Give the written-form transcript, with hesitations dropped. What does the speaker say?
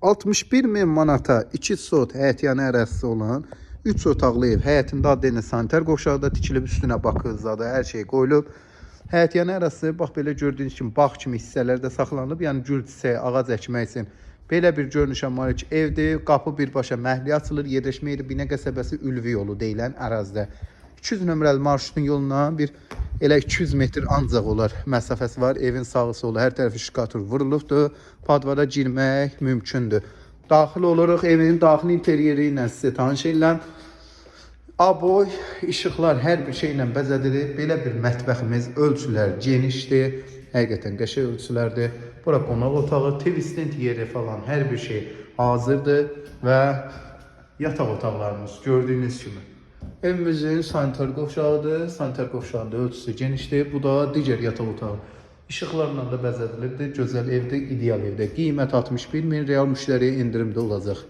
61 min manata 2 sot həyətyanı ərazisi olan 3 otaqlı ev. Həyətində adını sanitar qovşağı da tikilib, üstünə bakı zadı, hər şey qoyulub. Həyətyanı ərazisi bax belə gördüyünüz kimi bağ kimi hissələrdə saxlanılıb, yəni gül çiçəyi, ağac əkmək üçün belə bir görünüşə malik evdir. Qapı birbaşa məhəlləyə açılır. Yerləşmə yeri Binə qəsəbəsi Ülvi yolu deyilən ərazidə. 200 nömrəli marşrutun yolundan bir elə 200 metr ancaq olar məsafəsi var. Evin sağı solu hər tərəfi şkatur vurulubdur. Padvara girmək mümkündür. Daxil oluruq evin daxili interyeri ilə sizə tanış edirəm. Aboy, işıqlar hər bir şeylə bəzədilib. Belə bir mətbəximiz, ölçülər genişdir. Həqiqətən qəşəng ölçülərdir. Bura qonaq otağı, TV stand yeri falan hər bir şey hazırdır və yataq otaqlarımız gördüyünüz kimi. Evimizin sanitar qovşağıdır. Sanitar qovşağının da ölçüsü genişdir. Bu da digər yataq otağı. İşıqlarla da bəzədilibdir. Gözəl evdir, ideal evdir. Qiymət 61 min, real müştəriyə endirimdə olacaq.